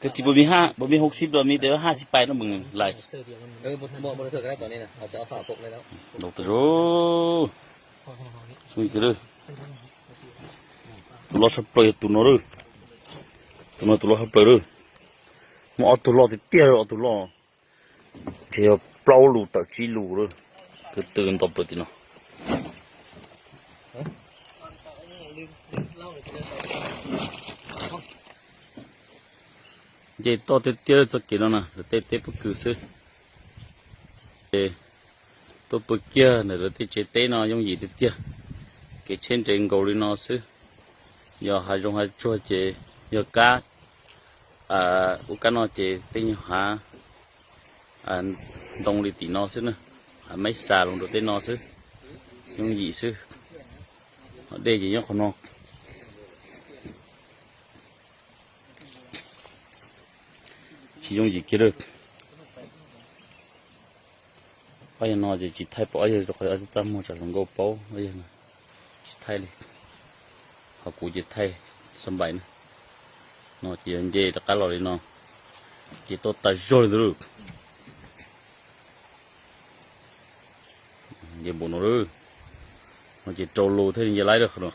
Koj tsis puas mi ha, puas mi hauv xib los mi tes ha xib pais no mws lais. Tus loj tshaj plaws yog tus no lawm. Tus no tus loj tshaj plaws lawm. Muaj ob tug loj tiag tiag, ob tug loj. Ntshe yog plaub lus tawm tsib lus lawm. Tus twg nto plaws tim no. Nce toj tiag tiag txoj kev no na, lawv tej teb pob kws xwb. Ces tuaj pw kiag ntawm lawv tej tsev teb no yooj yim tiag tiag. Kev tsheb nres nkaus li no xwb. Yog hav zoov hav tsuag ces yog kab, ua kab no ces tej nyuag hav ntoo li tim no xwb na, hav maib xas los rau tej no xwb, yooj yim xwb. Ho dej ces nyob qhov no. Tsis yooj yim kiag lawm. Ob yawg no ces tsis thaij pom ob yawg rau qhov ob tug txaj muag tsam hluas nkauj paub ob yawg no. Tsis thaij li. Ho kuv ces thaij xab npais na. No ces yog nce rov qab los li no. Ces tuaj tag zog li ntawd lauj. Nce npaum no lawm. No ces rau lus thiaj li nce laib rau qhov no.